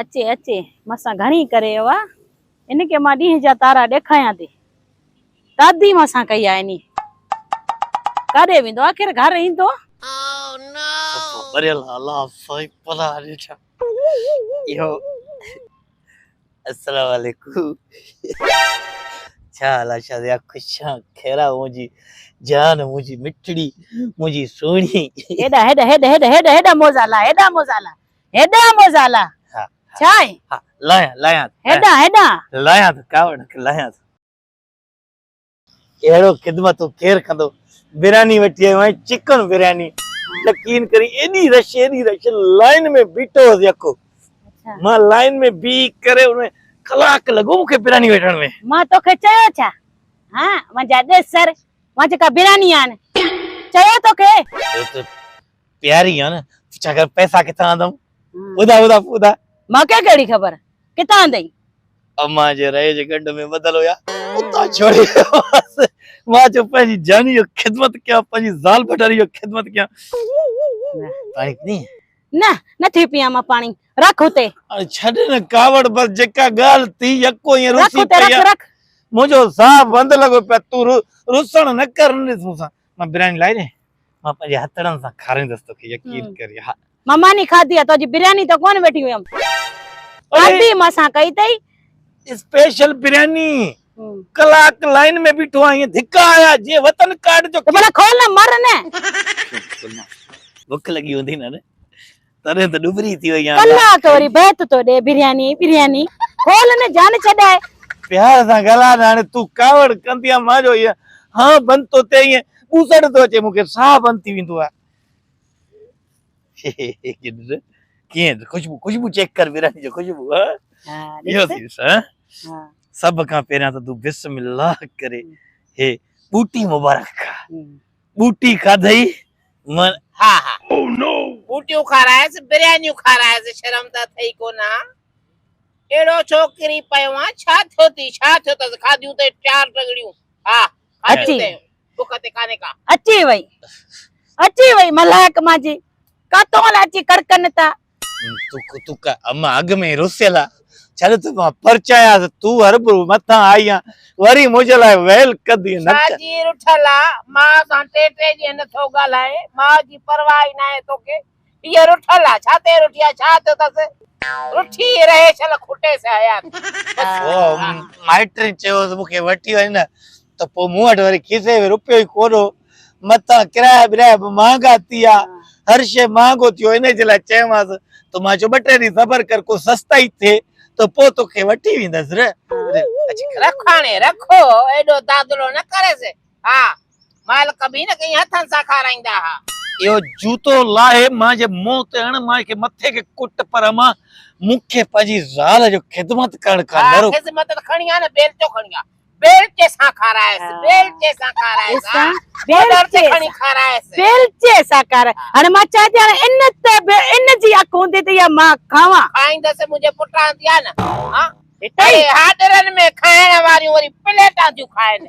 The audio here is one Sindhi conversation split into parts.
اچي اچي مان سان گهڻي ڪري ويو آ ان کي مان ڏينهن جا تارا ڏيکايان ٿي. دادي مان سان ڪئي آ اني. ڪاڏي ويندو آخر گهر ايندو. صفا ٻريل آ الله سائين پناهه ڏي ڇا اهو السلام عليڪم ڇا حال آ شازيا خوش آن خير آ منهنجي جان منهنجي مٺڙي منهنجي سهڻي. هيڏا هيڏا هيڏا هيڏا هيڏا هيڏا موزا لا هيڏا موزا لا هيڏا موزا لا ها ڇا آهي ها لايان لايان هيڏا هيڏا لايان ٿو ڪاوڙ نه ڪر لايان ٿو. اهڙو خدمتون ڪير ڪندو. برياني وٺي آيو آهيان چڪن برياني يقين ڪرين ايڏي رش ايڏي رش لائن ۾ بيٺو هوس يڪو مان لائن ۾ بيهي ڪري ان ۾ ڪلاڪ لڳو مونکي برياني وٺڻ ۾. مان توکي چيو ڇا ها منهنجا ڏس سر مان جيڪا برياني آن چيو توکي. ته پياري آ نه ڇا ڪر پئسا ڪٿان آندم ٻڌا ٻڌا ٻڌا. مانکي ڪهڙي خبر ڪٿان آندئي. امان جي رئي جي ڳنڍ ۾ ٻڌل هيا اتان ڇوڙي آيومانس. مان چيو پنهنجي جاني جو خدمت ڪيان پنهنجي زال ڀٽاري جو خدمت ڪيان. پاڻي پيئين؟ نه نه ٿي پيان مان پاڻي رک اتي. هاڻي ڇڏ نه ڪاوڙ بس جيڪا ڳالهه ٿي يڪو ائين رک رسي اتي پئي رک آ. رک. منهنجو ساهه بند لڳو پيو آ تون رسڻ نه ڪر نه ڏس مون سان. مان برياني لائي ڏي مان پنهنجي هٿڙن سان کارائيندس توکي يقين ڪر ها. مان ماني کاڌي آ تنهنجي برياني ته ڪونه ويٺي هيم. کاڌي مان سان ڪئي اٿئي. اسپيشل برياني ڪلاڪ لائن ۾ بيٺو آهين ڌڪا آيا جيئن وطن ڪارڊ جو ته ڀلا کول نه مر نه. بک لڳي هوندي نه تڏهن ته ڏٻري ٿي وئي آهين. ڪلاڪ وري بيت ٿو ڏي برياني برياني کول نه جان ڇڏائي. پيار سان ڳالهاء نه هاڻي تون ڪاوڙ ڪندي آهين مان جو هيء هان بند ٿو ٿئي ائين ٻوسڙ ٿو اچي مون کي ساهه بند ٿي ويندو آهي. ڪيئن خوشبو خوشبو چيڪ ڪر برياني جو خوشبو ها اهو ٿي ڏس ها سڀ کان پهريان ته تون بسم الله ڪري هي ٻوٽي مبارڪ کا ٻوٽي کاڌئي من ها ها ٻوٽيون کارائس بريانيون کارائس شرم ته اٿئي ڪونه ها اهڙو ڇو ڪري پيو آن ڇا ٿيو ٿي ڇا ٿيو اٿس کاڌيون اٿئي چار ٽنگڙيون ها کاڌيون اٿئي بک تي ڪانهي ڪا. اچي وئي اچي وئي ملائڪ مانجي ڪاتون لاء اچي ڪڙڪن ٿا. تون تون ڪا اما اڳ ۾ رسيل آ ڇڏ ته مان پرچايانس تون هربرو مٿان آئي آن وري منهنجي لاء ويل ڪندين نه ڇا جي رٺل آ ماء سان ٽي ٽي ڏينهن نٿو ڳالهائين ماء جي پرواهه ئي ناهي توکي هيء رٺل آ ڇا تي رٺي آ ڇا ٿيو اٿس رٺي رهي شل کٽيس حيات بس. او مائٽن چيو هوس مون کي وٺي وڃ نه ته پوء مون وٽ وري کيسي ۾ روپيو ئي ڪونه هو متان ڪرايا برايا به مهانگا ٿي ويا هر شيء مهانگو ٿي ويو انهي جي لاء چيومانس ته مان چيو ٻه ٽي ڏينهن صبر ڪر ڪو سستائي ٿئي ته پوء توکي وٺي ويندس ر رک هاڻي رک ايڏو دادلو نه ڪريس ها مالڪ به هن کي ائين هٿن سان کارائيندا ها. اهو جوتو لاهي مانجي منهن تي هڻ، مان کي مٿي کي ڪٽ پر امان مون کي پنهنجي زال جو خدمت ڪرڻ کان نه روڪ. ها خدمت ته کڻي آ نه بيلچو کڻي آ. بيلچي سان کارائيس، بيلچي سان کارائيس ها. ڪوڏر تي کڻي کارائيس. بيلچي سان کارائي. هاڻي مان چوان ٿي هاڻي ان ته به ان جي اک هوندي ته اها مان کاوان. کائيندس منهنجي پٽان ٿي آ نه ها. اڙي هاڏرن ۾ کائڻ واريون وري پليٽان ٿيون کائن.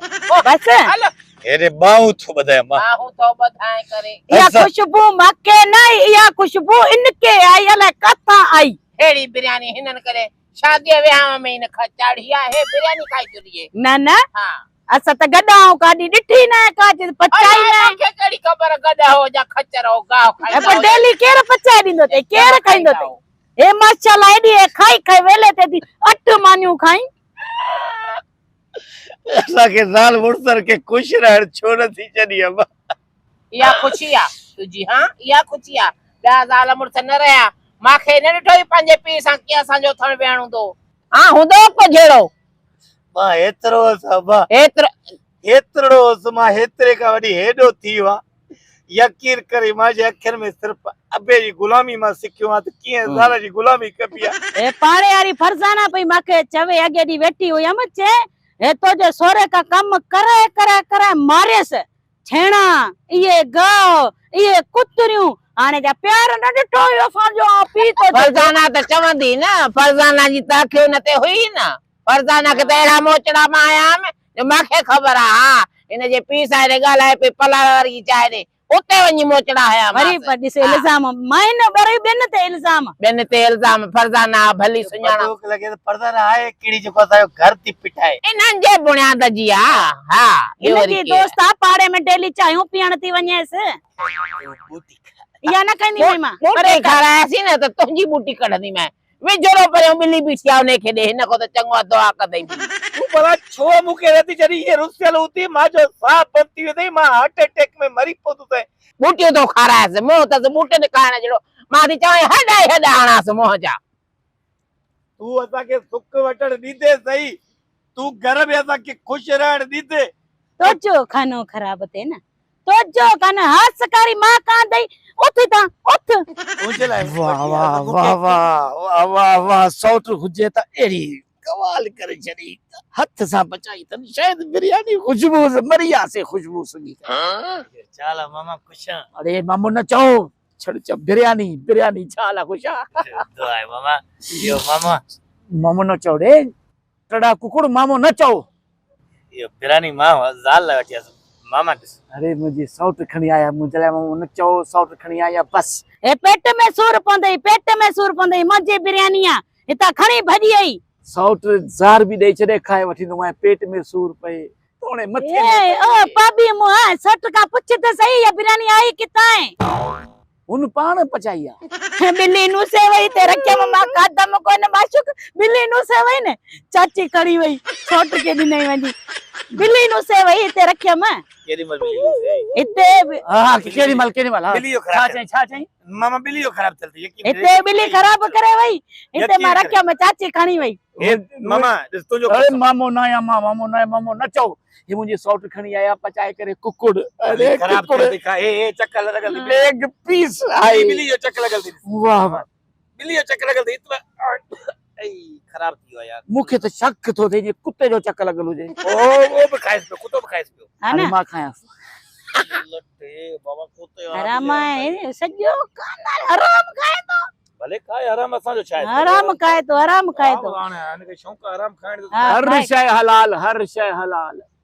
بس. هل. هيڏي ٻانهون ٿو ٻڌايان مان. ٻانهون ٿو ٻڌائين ڪري. اها خوشبو مان کي نه آئي اها خوشبو ان کي آئي الائي ڪٿان آئي. ههڙي برياني هنن ڪڏهن شاديء وهانء ۾ ئي نه چاڙهي آ هي برياني کائي ٿيون ڏئي. نه نه ها. اسان ته گڏ آئون ڪاڏي ڏٺي ناهي ڪا چيز پچائي الائي ناهي. مونکي ڪهڙي خبر گڏ هو جا خچر هو گاهه ۽ کائيندا پوء هجن. ڊيلي ڪير پچائي ڏيندو اٿئي ڪير کائيندو اٿئي. هي ماشاءالله ايڏي هي کائي کائي ويلي تي ٿي اٺ مانيون کائين. اسان کي زال مڙسن کي خوش رهڻ ڇو نه ٿي ڇڏي اما. اها خوشي آ تنهنجي هان اها خوشي آ ٻيا زال مڙس نه رهيا مانکي نه ڏٺو ئي پنهنجي پيء سان ڪيئن اسان جو اٿڻ ويهڻ هوندو هو. هان هوندو ڪو جهيڙو. مان هيترو هوس ابا. هيترو. هيترڙو هوس مان هيتري کان وڏي هيڏو ٿي ويو آهيان. يقين ڪرين مانجي اکين ۾ صرف ابي جي غلامي مان سکيو آهيان ته ڪيئن زال جي غلامي ڪبي آهي. هي پاڙي واري فرزانه پئي مانکي چوي اڳي ڏينهن ويٺي هيم چي هي تو جي سهري کان ڪم ڪرائي ڪرائي ڪرائي ماريس ڇيڻا اهي گاهه اهي ڪتريون هاڻي جا پيار نه ڏٺو هيو اسان جو پيء تو جي فرزانه ته چوندي نه فرزانه جي ته اک ان تي هئي نه فرزانه کي ته اهڙا موچڙا مان هنيا هئم جو مان کي خبر آ ها هن جي پيء سان هيڏي ڳالهائي پئي پلاڻ واري جي چاء ڏي. اتي وڃي موچڙا هيا وري مانس. پر ڏس الزام مائن وري ٻين تي الزام. ٻين تي الزام فرزانا ڀلي سڃاڻان. بندوق لڳي ته فرزانا آهي ڪهڙي جيڪو اسان جو گهر ٿي پٽائي. انهن جي بڻياد جي آ ها ٻيو هن وري جي ڪير. دوست آ پاڙي ۾ ڊيلي چانهيون پيئڻ ٿي وڃيس. ٻوٽي اها نه کائيندي مئي مان. ٻوٽي کاراياسين نه ته تنهنجي ٻوٽي ڪڍنديمانء. ويجهڙو پريون ٻلي بيٺي آ انهي کي ڏي هن کان ته چڱو آ دعا ڪندئي ٻلي. تون ڀلا ڇو مون کي رت جڏهن هيء رسيل هوندي مان جو ساهه بند ٿي ويندئي مان هارٽ اٽيڪ ۾ مري پوندس ۽. ٻوٽيون ٿو کارايس منهن اٿس ٻوٽين کائڻ جهڙو مان ٿي چوانء هڏ ئي هڏ هڻانس منهن جا. تون اسان کي سک وٺڻ ڏيندين سهي تون گهر ۾ اسان کي خوش رهڻ ڏيندين. توجو خانو خراب ٿئي نه توجو ڪانه هاسڪاري مان ڪان دئي اٿ هتان اٿ. تنهنجي لاء واه واه واه واه واه واه واه سئوٽ هجي ته اهڙي ڪمال ڪري ڇڏي هٿ سان پچائي اٿن شايد برياني خوشبو مري وياسين خوشبو سنگهي ڪري. ڇا لا ماما خوش آن. اڙي مامو نه چئو ڇڙ چئو برياني برياني ڇا لا خوش آن. دعا آهي ماما اهو ماما. مامو نه چئو ڙي ٽڙا ڪڪڙ مامو نه چئو. اهو برياني مان زال لاء وٺي آيس ماما ڏس. اڙي منهنجي سئوٽ کڻي آيا منهنجي لاء مامو نه چئو سئوٽ کڻي آيا بس. هي پيٽ ۾ سور پوندئي پيٽ ۾ سور پوندئي منهنجي برياني آ هتان کڻي ڀڄي آئي. سئوٽ زهر به ڏئي ڇڏي کائي وٺيندومانء پيٽ ۾ سور پئي توڻي مٿي ۾ اي او پئي. پاٻي منهن سئوٽ کان پڇ ته سهي اها برياني آئي ڪٿان. هن پاڻ پچائي آ. ٻلي نوسي وئي تي رکيم مان کاڌم ڪونه معشوق ٻلي نوسي وئي نه چاچي کڻي وئي سوٽ کي ڏنائين وڃي ٻلي نوسي وئي هتي رکيم. ڪيڏي مهل ٻلي نوسي آئي. هتي به. ها ها ڪيڏي مهل ڪيڏي مهل ها. ٻلي جو ڇا خراب چئين ڇا چئين. ماما ٻلي جو خراب ٿيل ٿي يقين هتي ٻلي خراب ڪري وئي هتي مان رکيم چاچي کڻي وئي. هي ماما ڏس تنهنجو اڙي مامو نه آهيان مان مامو نه آهيان مامو نه چئو هي منهنجي سئوٽ کڻي آيا پچائي ڪري ڪڪڙ اڙي خراب ڪڪڙ ٿيل ٿي کا هي هي چڪ لڳل ٿي ليگ پيس آهي ٻلي جو چڪ لڳل ٿي واه واه ٻلي جو چڪ لڳل ٿي اتنا اي خراب ٿي ويو يار مون کي ته شڪ ٿو ٿئي جي ڪتي جو چڪ لڳل هجي او او به کائيس پيو ڪتو به کائيس پيو ها نه مان کايانس لٽي بابا ڪتي حرام آهي سڄو خاندان حرام کائي ٿو ڀلي کائي حرام اسان جو ڇا آهي حرام کائي ٿو حرام کائي ٿو هاڻي هن کي شوق آهي حرام کائڻ جو ها، هر کائي. شيء حلال هر شيء حلال.